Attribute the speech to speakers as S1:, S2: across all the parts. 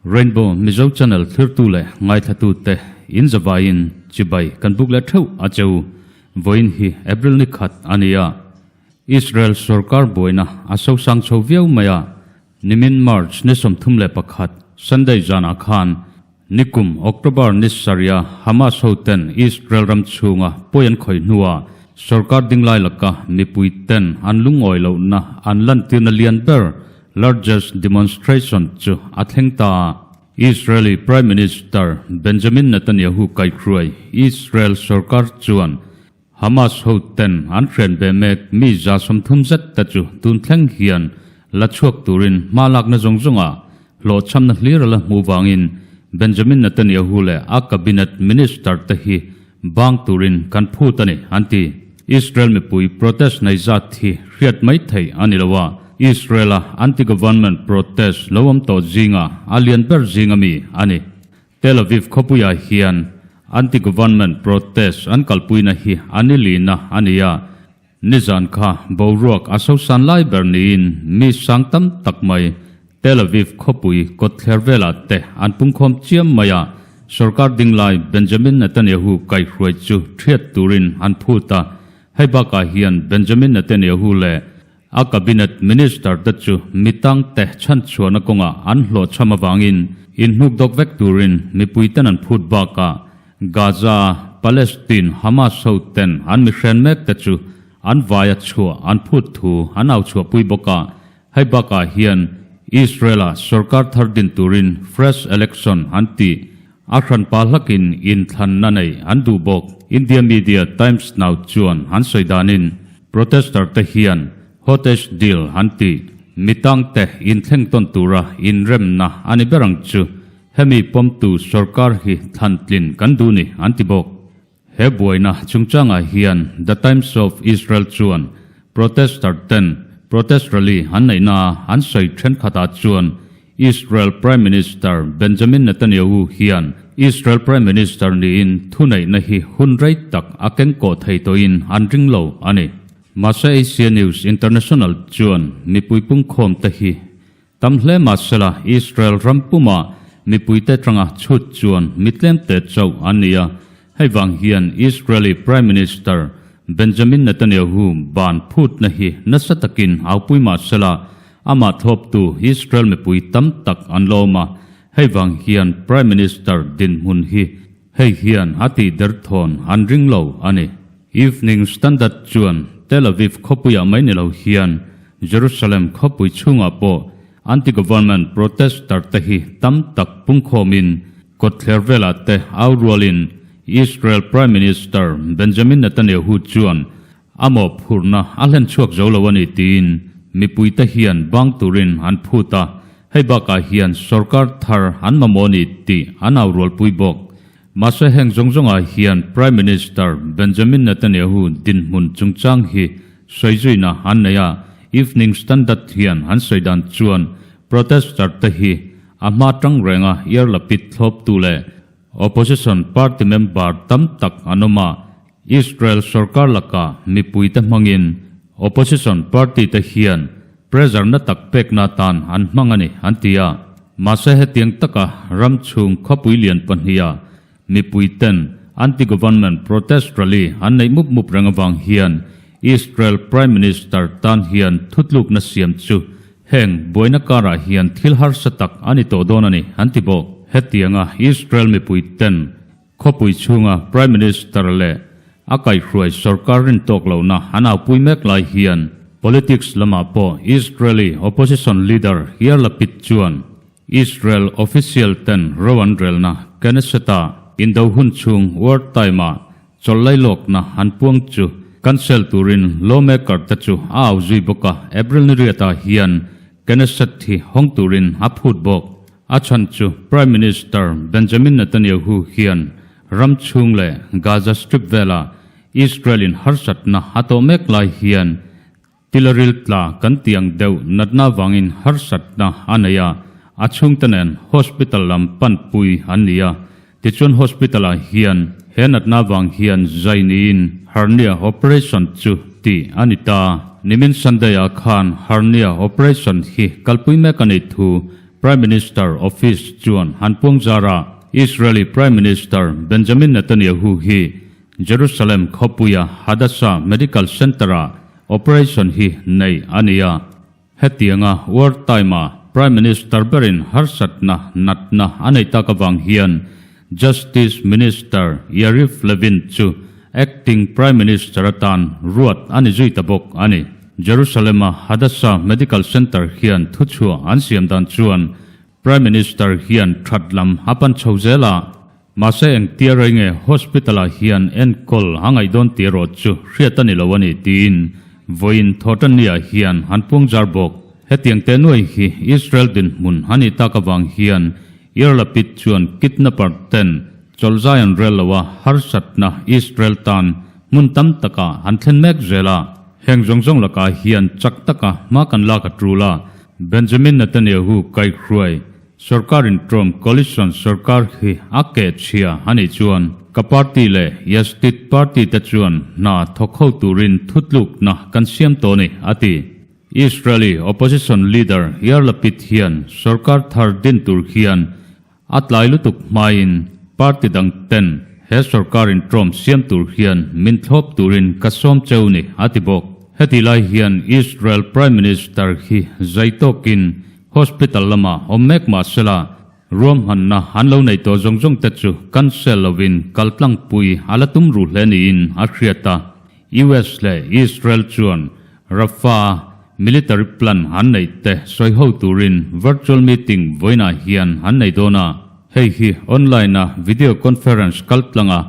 S1: Rainbow Mizo Channel thlirtu leh ngaithlatute in zavaiin chibai kan buk leh theuh a cheu. Vawiin hi April ni khat a ni a. Israel sorkar buaina a sosang chho viau mai a. Nimin March ni 31 Sunday zanah khan Nikum October ni sarih a Hamas ho ten Israel ram chhunga pawi an khawih hnuah sorkar dinglai laka mipui ten an lungawi lohna an lantirna lian ber, largest demonstration, chu a thleng ta a. Israeli Prime Minister Benjamin Netanyahu kaihruai Israel sorkar chuan Hamas ho ten an hren ve mek mi 30 zet te chu tun thleng hian la chhuak turin hma lakna zawng zawnga hlawhchhamna hlir a la hmuh vangin Benjamin Netanyahu leh a cabinet minister te hi bang turin kan phut a ni, an ti. Israel mipui protest nei zat hi hriat mai theih a ni lo a, Israel-a anti-government protest lo awm tawh zinga a lian ber zinga mi a ni. Tel Aviv khawpuiah hian anti-government protest an kalpuina hi a ni lina a ni a, nizan kha boruak a sosan lai ber niin mi sang tam tak mai Tel Aviv khawpui kawtthler velah te an pungkhawm chiam mai a, sorkar dinglai Benjamin Netanyahu kaihhruai chu thiat turin an phut a, hei bakah hian Benjamin Netanyahu leh A cabinet minister te chu mitang te chhanchhuahna kawngah an hlawhchham avangin inhnukdawk vek turin mipui ten an phut bakah Gaza, Palestine, Hamas ho ten an mihren mek te chu an vaia chhuah an phut thu an au chhuahpui bawk a. Hei bakah hian Israel-a sorkar thar din turin fresh election an tih a hranpa hlakin inthlanna nei an duh bawk. India media Times Now chuan an sawi danin Protester te hian hottage deal an ti. Mitang te inthleng tawn tura inremna a ni ber ang chu. Hemi pawmtu sorkar hi thlantlin kan duh ni an ti bawk. He buaina chungchangah hian The Times of Israel chuan protester ten protest rally an neihna an sawi thenkhatah chuan Israel Prime Minister Benjamin Netanyahu hian Israel Prime Minister niin thuneihna hi hun rei tak a kengkawh thei tawhin an ring lo a ni. Mahse Asia News International chuan mipui pungkhawm te hi tam hle mahsela Israel ram puma mipuite tanga chhut chuan mi tlemte chauh an ni a, hei vang hian Israeli Prime Minister Benjamin Netanyahu ban phutna hi nasa takin aupui mahsela Amah thlawptu Israel mipui tam tak an lawm a, hei vang hian Prime Minister dinhmun hi hei hian a tih derthawn an ring lo a ni. Evening Standard chuan Tel Aviv khawpuiah mai ni lo hian Jerusalem khawpui chhungah pawh anti-government protester te hi tam tak pungkhawmin kawtthler velah te au rualin Israel Prime Minister Benjamin Netanyahu chuan A mawhphurhna a hlen chhuak zo lo a ni tiin mipuite hian bang turin an phut a, hei bakah hian sorkar thar an mamawh a ni tih an au rualpui bawk. Mahse heng zawng zawngah hian Prime Minister Benjamin Netanyahu dinhmun chungchang hi sawi zuina an nei a, Evening Standard hian an sawi dan chuan protester te hi a hma tang renga Yair Lapid thlawptu leh Opposition party member tam tak an awm a, Israel sorkar lakah mipuite hmangin opposition party te hian pressure na tak pekna atan an hmang a ni, an ti a. Mahse hetiang taka ram chhung khawpui lian pahniha mipuiten anti-government protest rally an neih mup mup reng avang hian Israel Prime Minister tan hian thutlukna siam chu heng buaina karah hian thil harsa tak a ni tawh dawn a ni, an ti bawk. Hetianga Israel mipuiten Khawpui chhunga Prime Minister leh a kaihhruai sorkar rin tawk lohna an aupui mek lai hian politics lamah pawh Israeli opposition leader Yair Lapid chuan Israel official ten ro an relna Knesset-a indo hun chhung war time-ah chawlh lailawkna an puang chu cancel turin lawmaker te chu a au zui bawk a, April ni riatah hian Knesset hi hawng turin a phut bawk. A chhan chu Prime Minister Benjamin Netanyahu hian ram chhung leh Gaza Strip vela Israel-in harsatna a tawh mek lai hian tilaril tla kan tih ang deuh natna vangin harsatna a nei a, a chhungte nen hospital lam panpui an ni a. Tichuan hospital-ah hian He natna vang hian zai niin hernia operation chu tih a ni ta. Nimin Sunday-ah khan hernia operation hi kalpui mek a nih thu Prime Minister Office chuan han puang zar a. Israeli Prime Minister Benjamin Netanyahu hi Jerusalem khawpuia Hadassah Medical Center-ah operation hi nei a ni a. Hetianga war time-a Prime Minister berin harsatna natna a neih tak avang hian Justice Minister Yariv Levin chu acting Prime Minister atan ruat a ni zui ta bawk a ni. Jerusalem-a Hadassah Medical Center hian thuchhuah an siam dan chuan Prime Minister hian that lam a pan chho zel a, mahse engtia rei nge hospital-ah hian enkawl a ngaih dawn tih erawh chu hriat a ni lo a ni tiin vawiin thawhtanni-ah hian an puang zar bawk. Hetiang teh nuai hi Israel dinhmun a nih tak avang hian Yair Lapid chuan kidnapper ten chawlh zai an rel lo a, harsatna Israel tan hmun tam takah an thlen mek zel a. Heng zawng zawng lakah hian chak taka hma kan lak a tul a, Benjamin Netanyahu kaihhruai sorkar inṭawm coalition sorkar hi a keh chhia a nih chuan ka party leh Yastit party te chuan hna thawk ho turin thutlukna kan siam tawh a ni, a ti. Israeli opposition leader Yair Lapid hian sorkar thar din tur hian A tlai lutuk hmain party dang ten he sorkar inṭawm siam tur hian min thlawp turin ka sawm cheu ni, a ti bawk. Heti lai hian Israel Prime Minister hi zai tawkin hospital lamah awm mek mah sela, ruahmanna an lo nei tawh zawng zawng te chu cancel lovin kaltlangpui a la tum ruh hle niin a hriat a. US leh Israel chuan Rafah military plan an neih te sawi ho turin virtual meeting vawiinah hian an nei dawn a, hei hi online-a video conference kaltlanga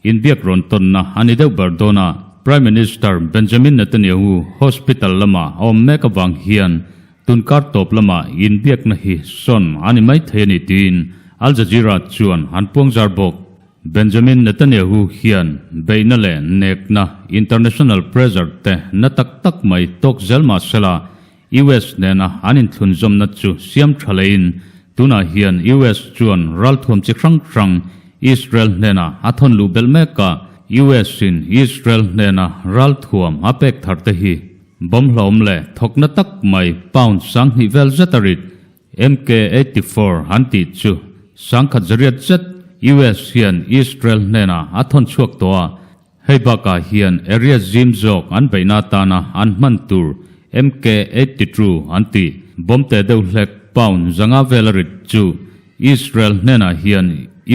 S1: inbiak rawn tawnna a ni deuh ber dawn a. Prime Minister Benjamin Netanyahu hospital lama a awm mek avang hian tunkar tawp lama inbiakna hi sawn a ni maithei a ni tiin Al Jazeera chuan an puangzar bawk. Benjamin Netanyahu hian beihna leh nekna, international pressure, te na tak tak mai tawk zel mah sela, US nena an inthlunzawmna chu siam tha leiin tunah hian US chuan ralthuam chi hrang hrang Israel hnenah a thawn luh belh mek a, US in Israel hnena ralthuam a pek thar te hi bomb hlauhawm leh thawkna tak mai pound 2000 vel zet a rit MK-84 an tih chu sangkhat zariat zet US hian Israel hnenah a thawn chhuak tawh a, hei bakah hian area zim zawk an beihna atana an hman tur MK-82 an tih bomb teh deuh hlek pound 500 vel a rit chu Israel hnenah hian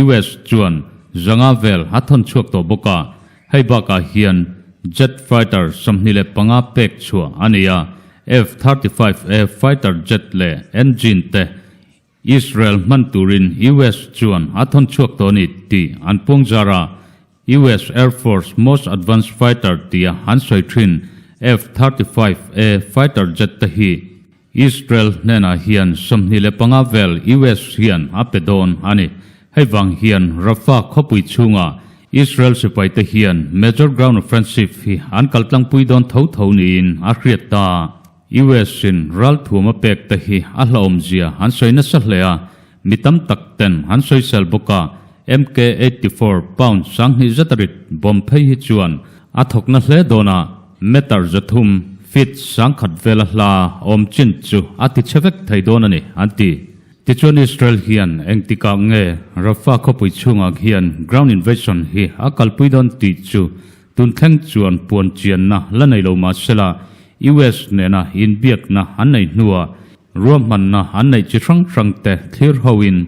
S1: US chuan 500 vel a thawn chhuak tawh bawk a, Hei bakah hian jet fighter 25 pek chhuah a ni a, F-35A fighter jet leh engine te Israel hman turin US chuan a thawn chhuak tawh a ni tih an puang zar a, US Air Force most advanced fighter tia an sawi thin F-35A fighter jet te hi Israel hnenah hian 25 vel US hian a pe dawn a ni. Hei vang hian Rafah khawpui chhungah Israel sipaite hian major ground offensive hi an kaltlangpui dawn tho tho niin a hriat ta. US in ralthuam a pek te hi a hlauhawmzia an sawi nasa hle a, mi tam tak ten an sawisel bawk a, MK 84 pound 2000 zet a rit bomb phei hi chuan a thawkna hle dawn a, Meter 300, feet, 1000 vela hla awm chin chu a ti chhe vek thei dawn a ni, an ti. Tichuan Israel hian engtikah nge Rafah khawpui chhungah hian ground invasion hi a kalpui dawn tih chu tun thleng chuan puan chianna la nei lo mah sela US nena inbiakna an nei hnuah ruahmanna an neih chi hrang hrangte thlir hoin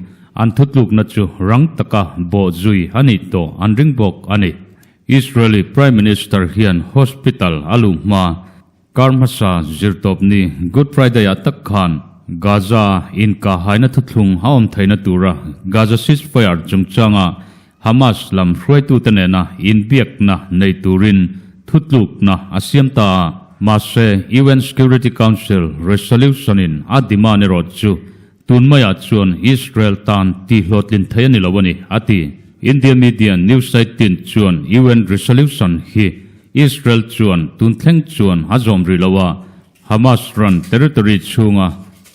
S1: an thutlukna chu rang taka bawh zui a nih tawh an ring bawk a ni. Israeli Prime Minister hian hospital a luh hma kar hmasa zirtawpni Good Friday-ah tak khan Gaza inkahhaina thuthlung a awm theihna tura Gaza ceasefire chungchanga Hamas lam hruaitute nena inbiakna nei turin thutlukna a siam ta a. Mahse, UN Security Council resolution-in a demand erawh chu Tun maiah chuan Israel tan tihhlawhtlin thei a ni lo a ni, a ti. India media news site tin chuan UN resolution hi Israel chuan tun thleng chuan a zawm rih lo a, Hamas ran territory chhunga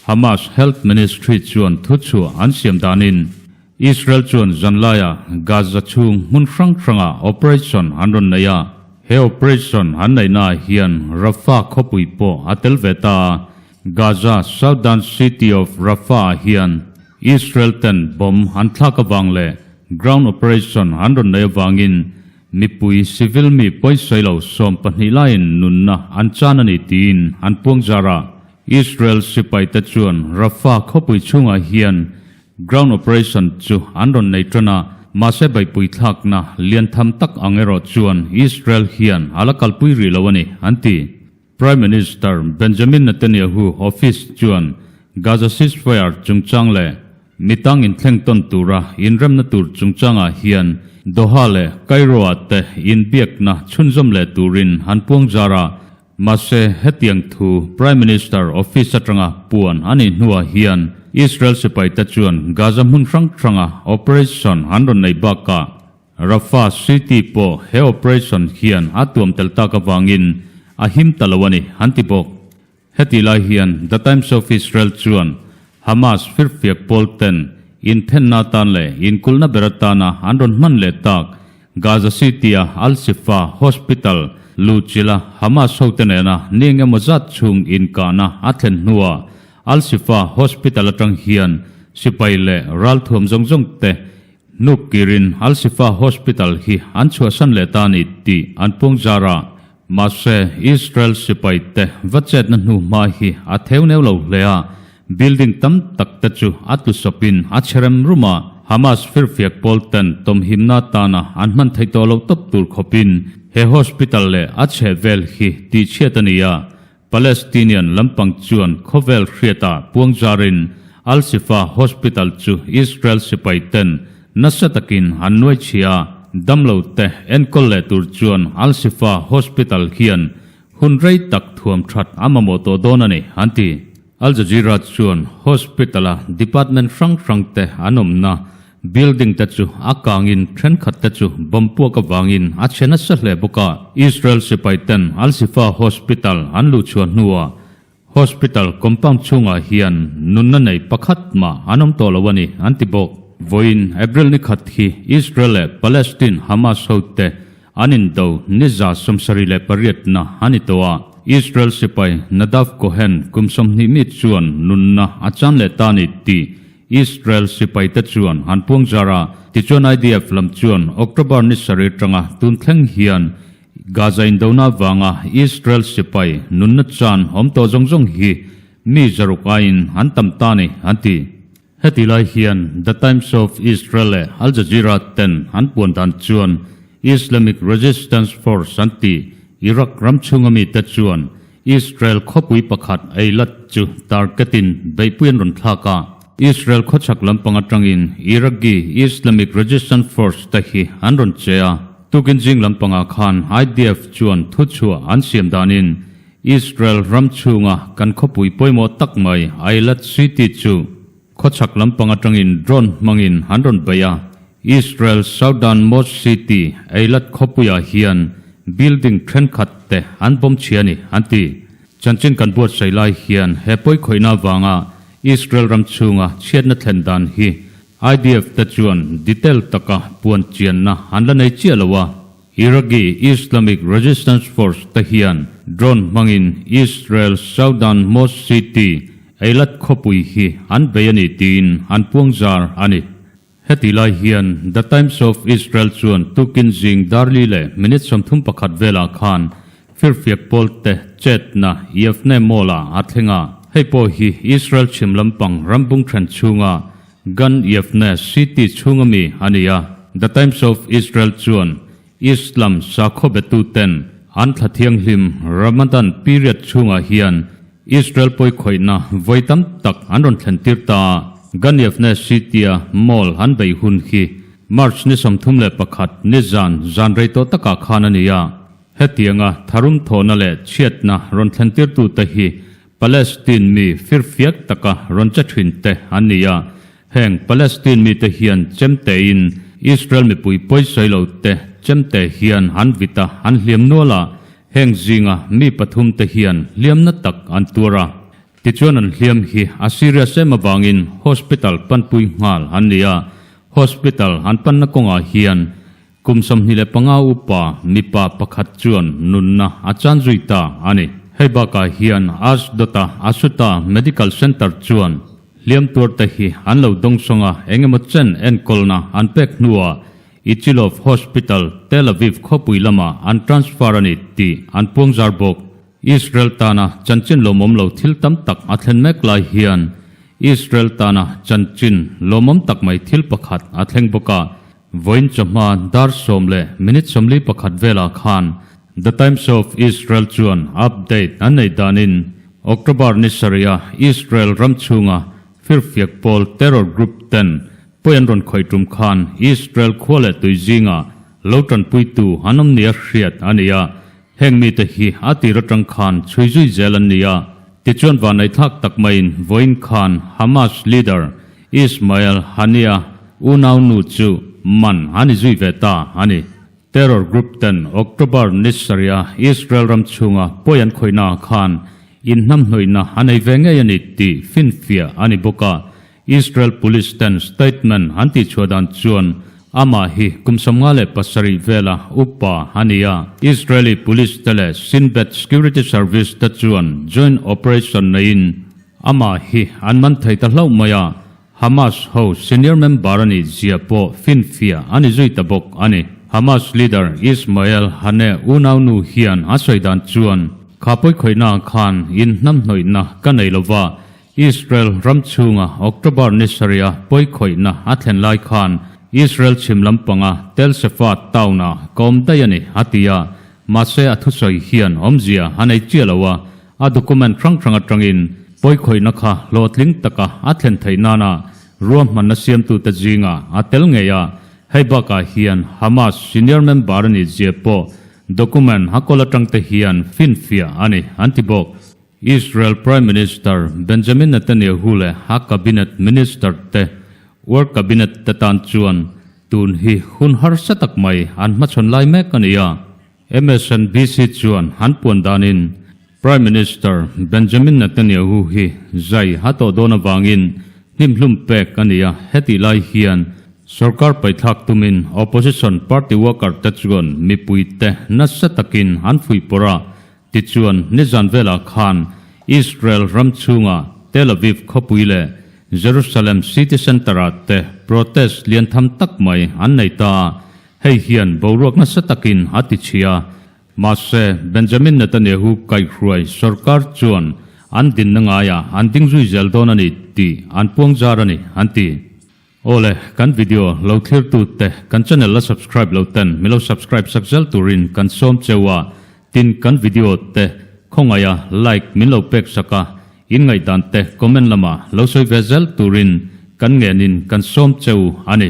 S1: Hamas health ministry chuan thuchhuah an siam danin. Israel chuan zanlaiah Gaza chhung hmun hrang hrangah operation an rawn nei a. He operation an neihnaah hian Rafah khawpui pawh a tel ve ta a. Gaza southern city of Rafah-ah hian Israel ten bomb an thlak avang leh ground operation an rawn nei avangin mipui civil mi pawisawi lo 12 laiin nunna an chan a ni tiin an puang zar a. Israel sipaite chuan Rafah khawpui chhungah hian ground operation chu an rawn nei tan a, mahse beihpui thlakna lian tham tak ang erawh chuan Israel hian a la kalpui rih lo a ni, an ti. Prime Minister Benjamin Netanyahu office chuan Gaza ceasefire chungchang leh mitang inthleng tawn tura inremna tur chungchangah hian Doha leh Cairo-ah te inbiakna chhunzawm leh turin an puang zar a, mahse hetiang thu Prime Minister office atanga puan a nih hnuah hian Israel sipaite chuan Gaza hmun hrang hranga operation an rawn nei bakah Rafah City pawh he operation hian a tuam tel tak avangin a him ta lo a ni, an ti bawk. Heti lai hian The Times of Israel chuan Hamas firfiak pawl ten inthenna atan leh inkulhna ber atana an rawn hman leh tak Gaza City-a Al-Shifa Hospital luhchilha Hamas hote nena ni eng emaw zat chhung inkahna a thlen hnuah Al-Shifa Hospital atang hian sipai leh ralthuam zawng zawng te Nuk kirin Al-Shifa Hospital hi an chhuahsan leh ta a ni tih an puang zar a, mahse Israel sipai te va chetna hnu hma hi a theu neu lo hle a, building tam tak te chu a tlu sawpin a chhe rem rum a, Hamas firfiak pawl ten tawmhimna atana an hman theih tawh loh tawp tur khawpin he hospital leh a chhehvel hi tihchhiat a ni a, Palestinian lampang chuan khawvel hriatah puang zarin Al-Shifa Hospital chu Israel sipai ten nasa takin an nuai chhia a, damlo te enkawl leh tur chuan Al-Shifa Hospital hian hun rei tak thuam that a mamawh tawh dawn a ni, an ti. Al Jazeera chuan hospital-a department hrang hrang te an awmna Building te chu a kangin thenkhat te chu bomb puak avangin a chhe nasa hle bawk a. Israel sipai ten Al-Shifa Hospital an luhchhuah hnuah hospital compound chhungah hian nunna nei pakhat mah an awm tawh lo a ni, an ti bawk. Vawiin April ni khat hi Israel leh Palestine Hamas hote an indo ni 78 na a ni tawh a. Israel sipai Nadav Cohen kum 20 mi chuan nunna a chan leh ta a ni tih Israel sipaite chuan an puang zar a, tichuan IDF lam chuan October ni sarih atanga tun thleng hian Gaza indona avanga Israel sipai nunna chan awm tawh zawng zawng hi mi zaruk aiin an tam ta a ni, an ti. Heti lai hian The Times of Israel leh Al Jazeera ten an puan dan chuan Islamic Resistance Force an ti Iraq ram chhunga mite chuan Israel khawpui pakhat Eilat chu target-in beihpui an rawn thlak a. Israel khawchhak lampang atangin Iraqi Islamic Resistance Force te hi an rawn che a. Tukin zing lampangah khan IDF chuan thuchhuah an siam danin Israel ram chhunga kan khawpui pawimawh tak mai Eilat City chu khawchhak lampang atangin drone hmangin an rawn beih a. Israel southern most city Eilat khawpuiah hian building thenkhat te an bawm chhia a ni, an ti. Chanchin kan buatsaih lai hian he pawikhawihna avanga Israel ram chhunga chhiatna thlen dan hi IDF te chuan detail taka puan chianna an la nei chiah lo a. Iraqi Islamic Resistance Force te hian drone hmangin Israel southern most city Eilat khawpui hi an bei a ni tiin an puang zar a ni. Heti lai hian The Times of Israel chuan tukin zing darli leh minute 31 velah khan firfiak pawl te chetna Yavne Mall-ah a thleng a. Hei pawh hi Israel chhim lampang rambung then chhunga Gan Yavne city chhunga mi a ni a. The Times of Israel chuan Islam sakhaw betuten an thla thianghlim Ramadan period chhungah hian Israel pawikhawihna vawi tam tak an rawn thlen tir ta a, Ganyevne City-a mall an beih hun hi March ni 31 ni zan zan rei tawh takah khan a ni a. Hetianga tharum thawhna leh chhiatna rawn thlen tirtute hi Palestine mi firfiak taka rawn che thin te an ni a, heng Palestine mite hian chemtein Israel mipui pawisawi lo te chemte hian an vit a, an hliam nual a, Heng zinga mi pathum te hian hliamna tak an tuar a, tichuan an hliam hi a serious em avangin hospital panpui nghal an ni a. Hospital an panna kawngah hian kum 25 upa mipa pakhat chuan nunna a chan zui ta a ni. Hei bakah hian Ashdod-a Assuta Medical Center chuan hliam tuarte hi an lo dawngsawng a, engemaw chen enkawlna an pek hnuah Ichilov Hospital, Tel Aviv khawpui lamah an transfer a ni tih an puangzar bawk. Israel tana chanchin lawmawm lo thil tam tak a thlen mek lai hian Israel tana chanchin lawmawm tak mai thil pakhat a thleng bawk a. Vawiin chawhma dar sawm leh minute 41 velah khan The Times of Israel chuan update an nei danin October ni sarih a Israel ram chhunga firfiak pawl terror group ten pawi an rawn khawih tum khan Israel khua leh tui zingah lo tanpuitu an awm nia hriat a ni a. Heng mite hi a tir atang khan chhui zui zel an ni a, tichuan vanneihthlak tak maiin vawiin khan Hamas leader Ismail Haniyeh unau nu chu man a ni zui ve ta a ni. Terror group ten October ni sarih a Israel ram chhunga pawi an khawihna ah khan inhnamhnawihna a nei ve ngei a ni tih finfiah a ni bawk a, Israel Police ten statement an tihchhuah dan chuan amah hi kum 57 vela upa a ni a. Israeli Police te leh Shin Bet Security Service te chuan joint operation neiin amah hi an man thei ta hlauh mai a, Hamas ho senior member a nih zia pawh finfiah a ni zui ta bawk a ni. Hamas leader Ismail Haneh unau nu hian a sawi dan chuan, Kha pawikhawihna khan inhnamhnawihna ka nei lova, Israel ram chhunga October ni sarih a pawikhawihna a thlen lai khan Israel chhim lampanga Tel Sefa town-ah ka awm daih a ni, a ti a. Mahse a thusawi hian awmzia a nei chiah lo a, a document hrang hrang atangin pawikhawihna kha hlawhtling taka a thlen theih nana ruahmanna siamtute zingah a tel ngei a. Hei bakah hian Hamas senior member a nih zia pawh document a kawl atangte hian finfiah a ni, an ti bawk. Israel Prime Minister Benjamin Netanyahu leh a cabinet minister te, War Cabinet te tan chuan tun hi hun harsa tak mai an hmachhawn lai mek a ni a. MSNBC chuan an puan danin Prime Minister Benjamin Netanyahu hi zai a tawh dawn avangin hnimhlum pek a ni a, hetih lai hian sorkar paithlak tumin opposition party worker te chuan mipuite nasa takin an fuihpawrh a, Tichuan, nizan velah khan Israel ram chhunga Tel Aviv khawpui leh Jerusalem city centre-ah te protest lian tham tak mai an nei ta a, hei hian boruak nasa takin a ti chhia. Mahse, Benjamin Netanyahu kaihhruai sorkar chuan an dinna ngaiah an ding zui zel dawn a ni tih an puangzar a ni, an ti. Awle, kan video lo thlir tu te kan channel la subscribe lo ten mi lo subscribe sak zel turin kan sawm cheu a, tin kan video te khawngaih a like min lo pek sak a, in ngaihdan te comment lama lo sawi ve zel turin kan ngenin kan sawm cheu a ni.